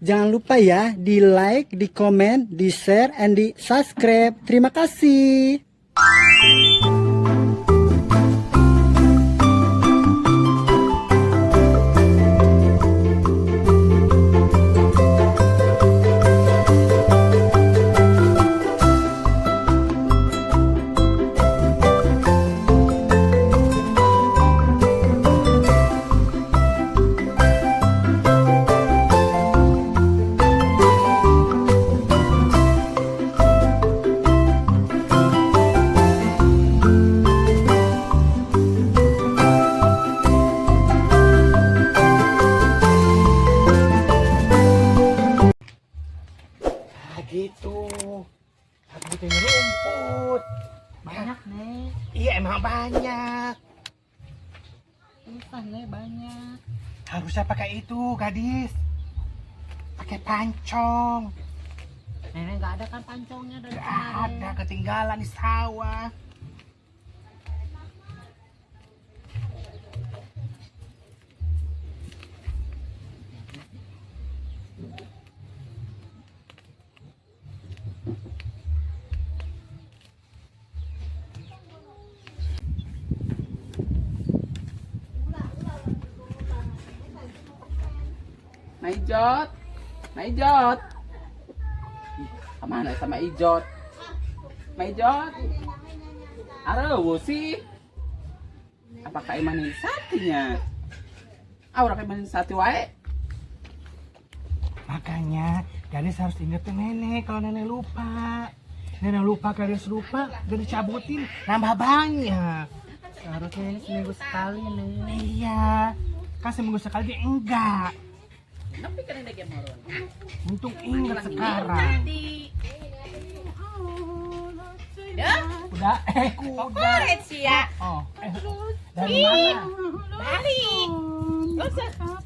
Jangan lupa ya di like, di komen, di share, and di subscribe. Terima kasih. Ah, gitu. Aku bikin rumput. Banyak nih. Iya, emang banyak. Susah nih banyak. Harusnya pakai itu, gadis. Pakai pancong. Nenek nggak ada kan pancongnya dari Gak kemarin. ada ketinggalan di sawah. Maijot. Maijot. Ih, kemana sama Ijot? Maijot. Areueuh sih. Apakah iman satinya? Ah, urang iman sati wae. Makanya gadis harus ingetin nenek kalau nenek lupa. Nenek lupa, gadis lupa, gadis cabutin, nambah banyak. Seharusnya ini seminggu sekali nih. Iya, kan seminggu sekali dia enggak. Nepi kan dege moron. Untung inget sekarang. Dah, Udah, kuda. koret sia. Oh, dari mana? Balik. Terus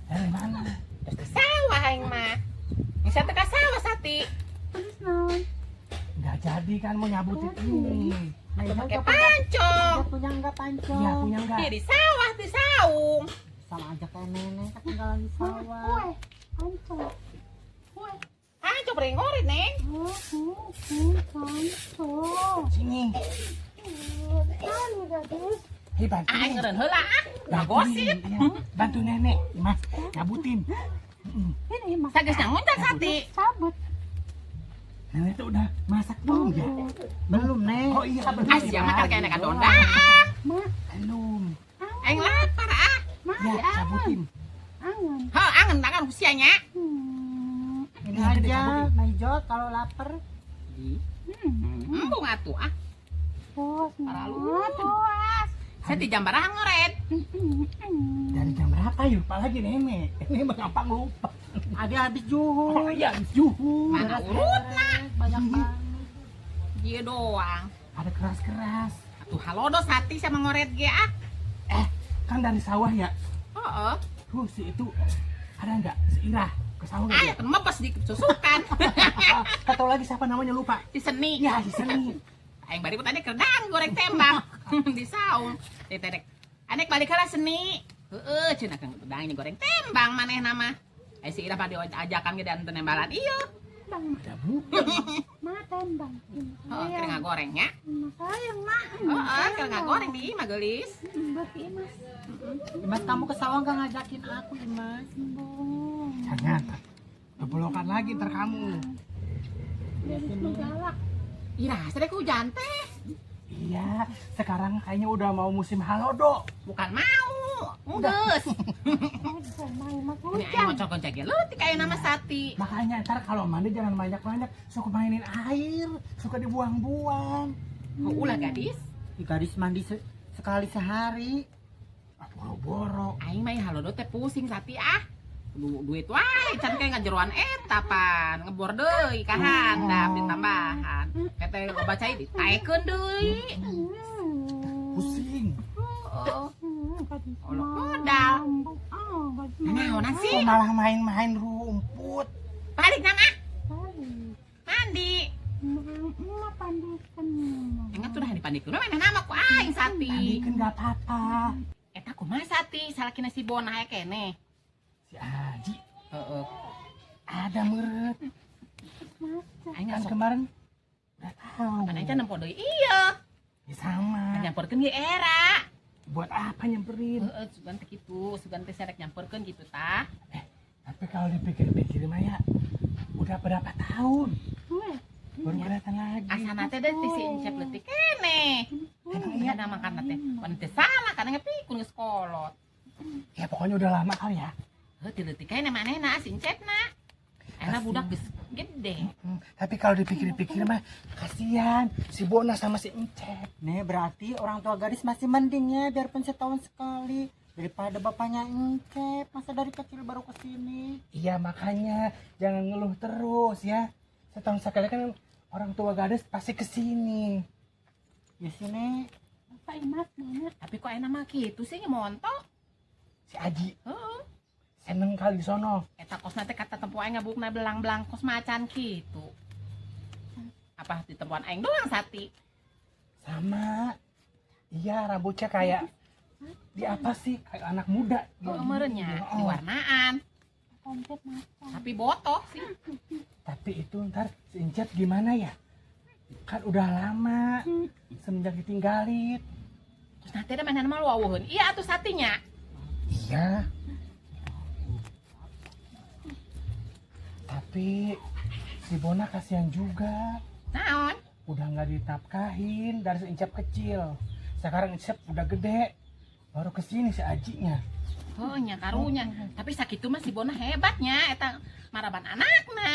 Dari mana? terus ke sawah aing mah. Bisa teu ka sawah sati. Nggak jadi kan mau nyabutin ini. Nah, Pakai pancong. punya nggak pancong? Iya, punya enggak? Iya di sawah di saung. Sama aja kayak nenek ketinggalan di sawah. Pancong beri ngoret, Neng. Sini. Hei, bantu. Aing ngeureun heula ah. Ulah Bantuin, gosip. iya. Bantu nenek, Mas. Nyabutin. Sageus nyanguntan sati. Nenek tuh udah masak belum ya? Belum nek. Oh iya, belum. Ah, sia mah kan kayak nek donda. Belum. Aing lapar ah. Ya, cabutin. Heuh, angen tangan usianya. Ini Iya, gede aja, cabutin. Maijot kalau lapar. Embung atuh ah. Paralu. Saya di jam barang ngoret. Dari jam berapa ya? Lupa lagi nenek. Ini emang gampang lupa. Ada habis juhur. Oh iya, habis juhur. Mana urutna? Banyak banget. Dia doang. Ada keras-keras. Atuh halodo sati sama ngoret ge ah. Kan dari sawah ya. Heeh. Tuh, si itu ada nggak? Si Irah ke sawah nggak Ayo dia? kan mebes di susukan. Ah, Atau lagi siapa namanya lupa. Si seni. Iya, si Seni. Aing bari tadi kerdang goreng tembak di saung. Tetek. Anek balik heula seni. Heeh, cenah kang kedang ini goreng tembang maneh nama. Eh si Ira pada ajakan ge dan tembalan iya. Ada bukan. Heeh, keur ngagoreng nya. Heeh, keur ngagoreng di imah geulis. Imas kamu ke sawah nggak ngajakin aku Imas? Jangan. Kebolokan lagi ntar kamu. Ira, sadek hujan teh. Iya, sekarang kayaknya udah mau musim halodo. Bukan mau. Geus. Ini aing moncong-gonceng ge leutik aya nama sati. Makanya ntar kalau mandi jangan banyak-banyak, suka mainin air, suka dibuang-buang. Oh, ulah gadis. Ih, gadis mandi sekali sehari. Ah, boro-boro. Aing mah halodo teh pusing sati ah. Duit wae can kayak ngajeroan eta pan ngebor deui ka handap ditambahan. Kata loba cai ditaekeun deui. Pusing. Heeh. Olok modal. Naonan Kok sih? malah main-main rumput. Balik nama. Mandi. Ingat tuh dah dipandikeun we maneh nama ku aing sati. Mandikan nggak apa-apa. Eta kumaha sati salakina si Bona aya keneh. Si Aji. Heeh. Ada meureut. Aing Kan sok kemarin udah tahu. Mana aja nempo deui iya. Ya sama. Nyamperkeun ge era. Buat apa nyamperin? Heeh, sugan teh kitu, sugan teh serek nyamperkeun gitu tah. Tapi kalau dipikir-pikir mah ya, udah berapa tahun baru kelihatan lagi. Asana teh da ti si Encep leutik keneh. Emang Iya iya? nama kana teh. Pan teh salah kana ngepikun geus kolot. Ya pokoknya udah lama kali ya. Heuh ti leutik keneh manehna si Encepna. Ayeuna budak geus gede. Tapi kalau dipikir-pikir mah kasihan si Bona sama si Encep. Nih berarti orang tua gadis masih mending ya biarpun setahun sekali daripada bapaknya Encep masa dari kecil baru ke sini. Iya makanya jangan ngeluh terus ya. Setahun sekali kan orang tua gadis pasti kesini. Ya sini. Bapak Imas mana? Tapi kok enak mah kitu sih ngemonto. Si Aji Heeh. seneng kali di sono. Eta kosna teh kata tempo aing ngabukna belang-belang kos macan kitu. Apa di tempoan aing doang sati. Sama. Iya rambutnya kayak di apa sih? Kayak anak muda. Oh, meureun nya Oh. diwarnaan. Konsep macan. Tapi botoh sih. Tapi itu ntar si Encep gimana ya? Kan udah lama semenjak ditinggalin. Terus nanti ada mana mah wawuheun. Iya atuh satinya. Iya. Tapi si Bona kasihan juga. Naon? Udah nggak ditafkahin dari si Encep kecil. Sekarang Encep udah gede. Baru kesini si Ajinya. Oh nya karunya. Tapi sakitu mah si Bona hebatnya eta maraban anakna.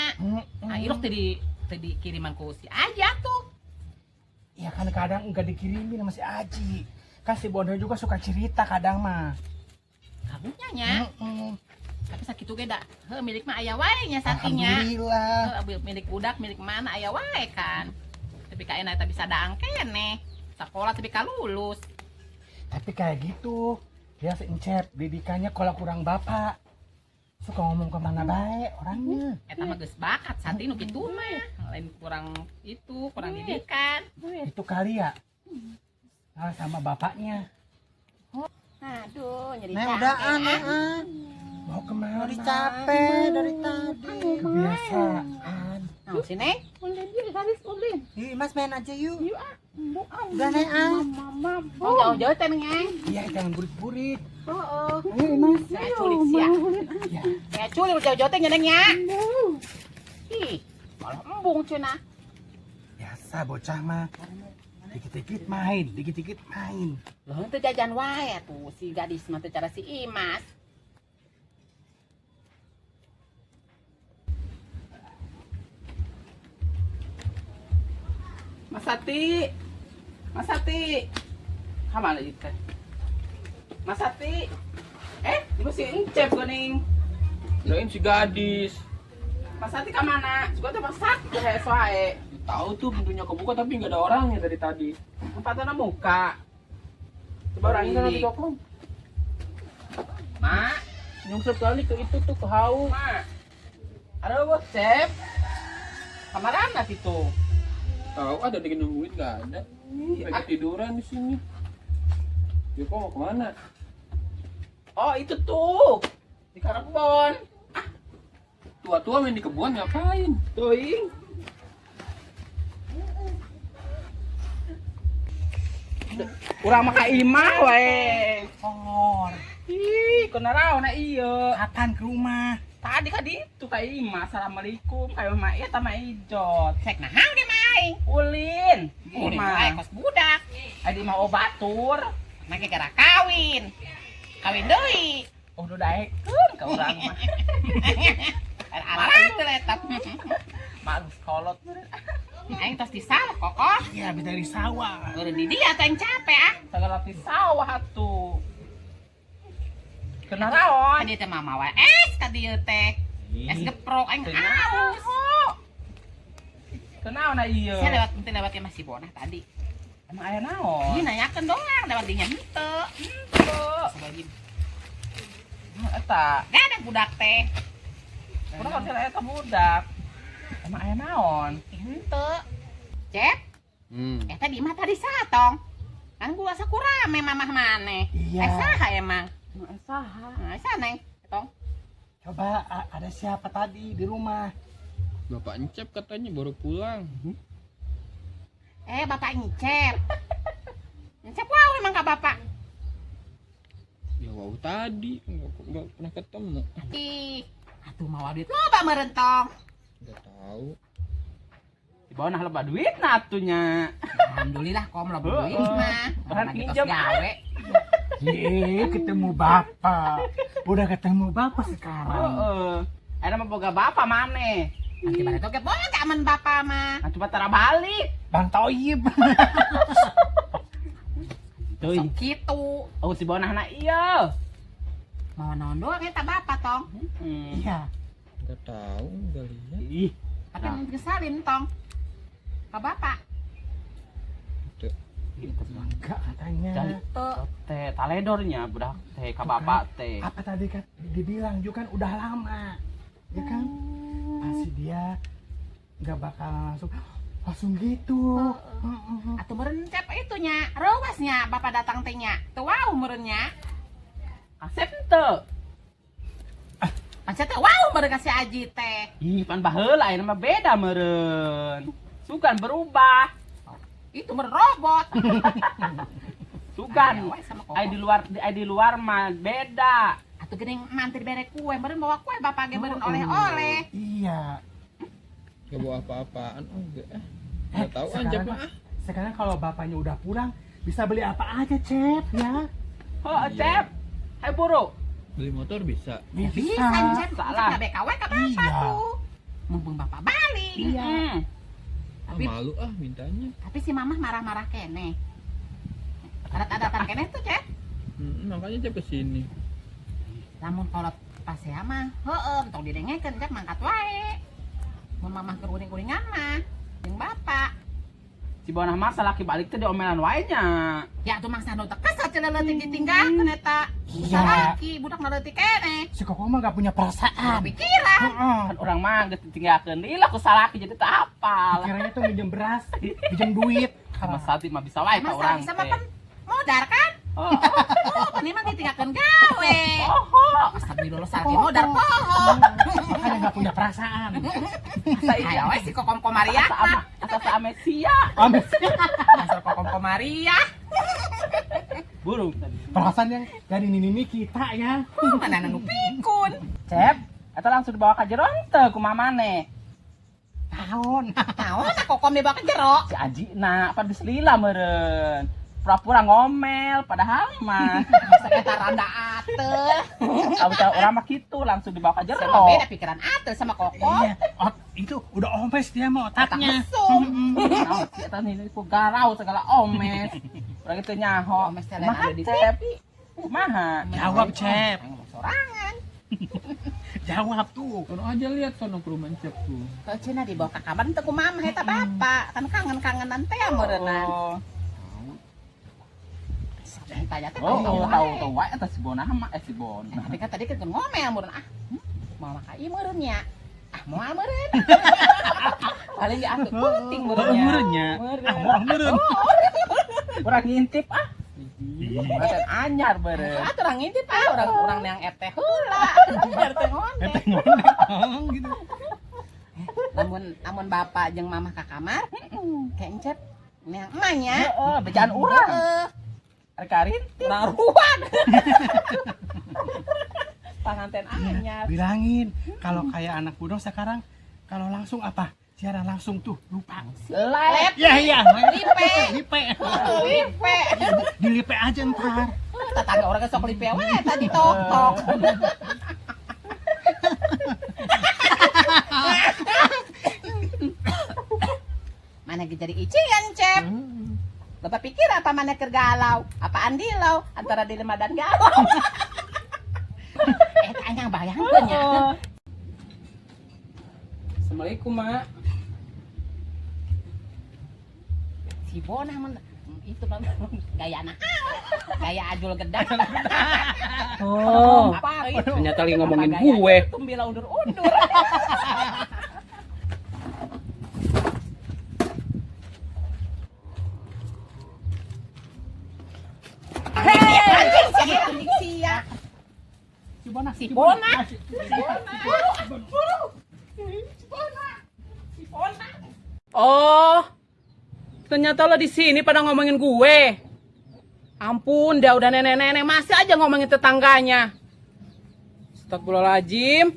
Ah ilok teh di teh dikiriman ku si Aji atuh. Iya kan kadang nggak dikirimin sama si Aji. Kan si Bona juga suka cerita kadang mah. Karunya nya. Mm-mm. Tapi sakitu ge da heuh milik mah aya wae nya satinya. Alhamdulillah. Heuh, milik budak milik mana aya wae kan. Tapi kaena eta bisa daang keneh. Sekolah tapi ka lulus. Tapi kayak gitu. Dia si Encep didikannya kalau kurang bapak. Suka ngomong kemana baik orangnya. Eta mah geus bakat sati nu kitu mah. Lain kurang itu, kurang didikan. Itu kali ya. Nah, sama bapaknya. Aduh, nyeri Nih udah ah, nih ah. Mau kemana? Udah capek dari tadi. Kebiasaan. Nah, sini. Ulin yuk habis ulin. Yuk Imas main aja yuk. Yuk ah. Bu ah. Udah nih ah. Mama bu. Oh, jauh-jauh teh neng. Iya, jangan burit-burit. Heeh. Ayo Imas. Saya culik sia. Ulin ah. Iya. Saya culik jauh-jauh teh nyenengnya. Bu. Ih, malah embung cenah. Biasa bocah mah. Dikit-dikit main, dikit-dikit main. Loh, teu jajan wae tuh si gadis mah teu cara si Imas. Mas Sati, Mas Sati, kamana ieu teh? Mas Sati, ibu si Encep geuning. Kirain si gadis. Mas Sati kamana? Suka teh Mas Sati teh hese wae. Tahu tuh pintunya kebuka tapi nggak ada orangnya dari tadi. Empatna muka. Coba orang Orangnya ini. di toko. Mak, Nyungsep kali ke itu tuh ke hau. mak. Ada bos Cep. Kamarana kitu? Tahu ada lagi nungguin nggak ada. Lagi tiduran di sini. Joko mau kemana? Oh, itu tuh. Di Karbon. Tua-tua main di kebun ngapain? Tuing. Urang mah ka imah wae. Kongor. Ih, kunaraon na ieu. Kapan ke rumah? Tadi kan itu ka imah. Assalamualaikum ka imah ieu tama ijot. Sek naha ge mah aing. Ulin. Ulin wae Imah. kos budak. Adi mah obatur. Mah ge gara kawin. Kawin deui. Oh, udah daekeun ka urang mah. Alarang teh eta. Mak geus kolot. Aing tos di sawah kokoh. Iya, habis dari sawah. Eureun di dia teh aing capek ah. Sagala ti sawah atuh. Kunaraon? Ka dieu teh mama wae es ka dieu teh. Es geprok aing aus. Kunaon na ieu? Saya lewat ente lewat ke Mas Bona tadi. Emang aya naon? Ini nanyakeun doang lewat dinya henteu. Henteu. Sebagai Eta. gak ada budak teh. Kunaon cenah eta budak? Emang aya naon? Henteu. Cep, eta di imah tadi satong. Kan gua asa kurame mamah maneh. Iya. Eh saha emang? Emang saha? Nah, saha neng? Tong. Coba ada siapa tadi di rumah? Bapak Encep katanya baru pulang. Eh, Bapak Encep. Encep wow emang ka Bapak. Ya wow tadi nggak pernah ketemu. Ih, atuh mawa duit loba meureun tong. Nggak tahu. Di bawah nah loba duit nah atunya. Alhamdulillah kom loba duit mah. Bahan Lagi tos pinjam. gawe. Ye, ketemu bapak. Udah ketemu bapak sekarang. Heeh. Ayeuna mah boga bapak maneh. Nanti balik oge boga aman bapak mah. Nah, coba tara balik. Bang Toyib. Tuh. Sok kitu. Oh si bonah na iya. Mau naon doang eta bapak tong. Iya. Nggak tahu, nggak lihat. Ih, Tapi Nah. nah. salim tong. Ka bapak. Enggak katanya. Jadi Tuh. teh taledornya budak teh ka bapak teh. Apa tadi kan dibilang juga kan udah lama. Ya kan? Pasti dia nggak bakal langsung langsung gitu. Heeh. Atuh meureun cep itu nya, reuasnya bapak datang teh nya. Teu wow meureun nya. Asep teu. Pancet teh wow meureun ka si Aji teh. Ih, pan baheula ayeuna mah beda meureun. Sugan berubah. Itu meureun robot. Sugan. Aya we sama koko. Ai di luar mah beda. Atuh geuning mantir bere kue, meureun bawa kue bapak ge meureun oleh-oleh. Iya. Nggak bawa apa-apaan. Oh, enggak. Ah. Nggak tahu Encep Sekarang, mah. Ah. sekarang kalau bapaknya udah pulang bisa beli apa aja, Cep, ya? Heuh, Cep. Hai buru. Beli motor bisa. Bisa, Cep. Salah. Cep BKW ka bapak Iya. tuh. Mumpung bapak balik. Iya. Ah, Tapi- malu ah mintanya. Tapi si mamah marah-marah keneh. Adat-adatan keneh tuh, Cep. Makanya Cep kesini. Lamun kalau pasea mah, heueuh, tong didengekeun Cep mangkat wae. Mun mamah keur uring-uringan mah jeung bapak. Si bonah mah salaki balik teh diomelan wae nya. Ya atuh mangsa nu teu kesel cenah leutik ditinggalkeun eta. Iya. Salaki budak na leutik keneh. Si Koko mah nggak punya perasaan. Pikiran. Heeh. Kan urang mah geus ditinggalkeun deui lah ku salaki jadi teu apal. Pikirannya tuh minjem beras, minjem duit. Sama Sati mah bisa wae ka Masa urang bisa mah teh. pan modar kan? Oh, Oh, pan mah ditinggalkeun gawe. oh. Astagfirullah salaki modar poho. Makanya nggak punya perasaan. Asa iya Ayo we si Kokom Komariah asa mah. ama asa ame sia. Amin. Asal Kokom Komariah. Burung tadi. Perasaan yang dari nini kita ya. Mana nu pikun. Cep, eta langsung dibawa ka jero henteu kumaha maneh? Tahun. Naon tak Kokom dibawa ke jero? Si Aji na apa geus lila meureun. Pura-pura ngomel padahal mah Masa eta randa ate. Tahu tahu orang mah gitu langsung dibawa ke jero. Sama beda pikiran ate sama Kokom. Iya, itu udah omes dia mah Otak otaknya. mesum. Naon sih eta ini ku garau segala omes. Urang itu nyaho. Omes teh lain Kumaha ada di Cep? Kumaha? Jawab, Cep. Ngomong sorangan. Jawab tuh. Sono aja lihat sono ke rumah Encep tuh. Kau cenah dibawa ke kamar teu ku mamah eta bapak. Kan kangen-kangenan teh meureunnan. Oh, Tanya teh oh, tahu tahu tahu wae eta si Bona mah si Bona. Tapi kan tadi kan ngomel meureun ah. Mau maka ieu meureun nya. Ah moal meureun. Paling ge atuh penting meureun nya. Meureun nya. Ah, moal meureun. Urang ngintip ah. Urang anyar beureun. Ah urang ngintip ah urang urang yang RT heula. RT ngondek. Eta ngondek gitu. Lamun lamun bapak jeung mamah ka kamar, kayak encep yang emahnya. Heeh, bejaan urang. Heeh. Rek karintip. Urang ruan. Panganten anyar. Bilangin kalau kayak anak budong sekarang kalau langsung apa? Siaran langsung tuh lupa. Lep. Iya iya. Lipe. Lipe. Lipe. Di lipe aja ntar. Tetangga orang sok lipe we tadi tok tok. Mana ge jadi ician, Cep? Bapak pikir apa mana keur galau? Apaan dilau antara dilema dan galau? Eh, tanya bayangkeun nya. Assalamualaikum, Mak. Si Bona men itu mah gaya anak gaya ajul gedang. Oh. Apa Ternyata lagi ngomongin Apa gaya gue. Tumbila undur-undur. Hei, anjing sia, anjing sia. Si Bona. Si Bona. Si Si Bona. Oh, ternyata lo di sini pada ngomongin gue. Ampun, dah udah nenek-nenek masih aja ngomongin tetangganya. Astagfirullahaladzim.